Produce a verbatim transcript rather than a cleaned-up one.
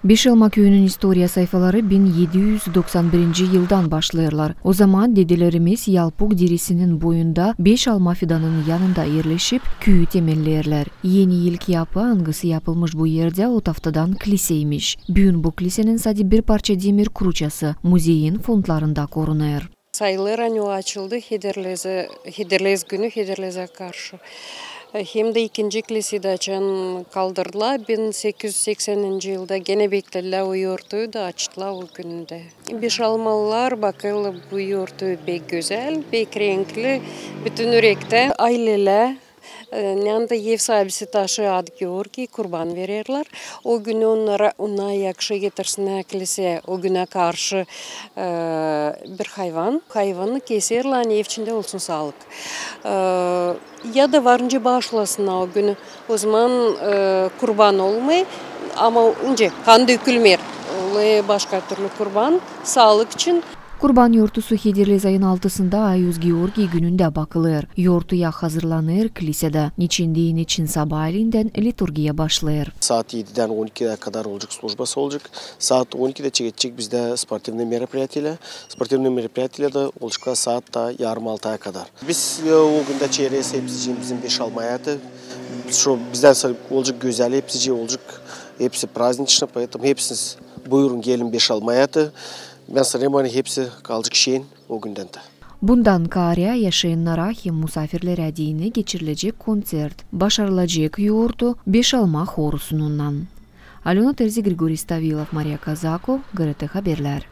Beşalma küüyünün istoriya sayfaları bin edi üz doksan birinci yıldan başlêêrlar. O zaman dedelerimiz Yalpuk deresinin boyunda Beşalma fidanın yanında erleşip, küüyü temelleyerlär. Eni ilk yapı, angısı yapılmış bu erdä, o taftadan kliseymiş. Büün bu klisenin sade bir parça demir kruçası muzeyin fondlarında korunêr. Sayılêr, ani o açıldı Hederlezä, Hederlez günü, Hederlezä karşı. Hem dä ikinci kliseyi dä açan kaldırdılar bin sekiz üz sekseninci yılda, genä bekledilär o yortuyu da açtılar o günü dä. Beşalmalılar bakêrlar bu yortuyu pek gözäl, pek renkli, bütün ürektä. Aylelär, e, nända ev saabisi taşıêr ad Georgiy, kurban vererlär. O günü onnara, onnar yakışır getirsinnär kliseyä o günä karşı, e, bir hayvan. Hayvanı keserlär, ani ev içindä olsun saalık. E, ya da var nicä baaşlasınnar o günü. O zaman, e, kurban olmêêr, ama nicä kan dökülmeer. Olêr başka türlü kurban, saalık için. Kurban yortusu Hederlez ayın altısında, Ayuz Georgiy günündä bakılêr. Yortuya hazırlanêr klisedä, neçin deyni için sabaaleendän liturgiya başlêêr. Saat edidän on ikiyä kadar olacek, slujbası olacek. Saat on ikidä çekecek bizdä sportivnıy meropriyatiyelär. Sportivnıy meropriyatiyelär dä olacek saat taa yarım altıya kadar. Biz, e, o gündä çeerez hepsicii bizim Beşalma hayatı. Şu bizdän sora olacek gözäl, hepsicii olacek, hepsi праздничный, поэтому hepsiniz buyurun, gelin Beşalma hayatı. Bän sanêrım, ani hepsi kalacek şen o gündän dä. Bundan kaarä yaşayannara hem musaafirlerä deyni geçirilecek konţert. Başarılacek yortu Beşalma horusununnan. Alöna Terzi, Grigoriy Stavilov, Mariya Kazako, GRT Haberlär.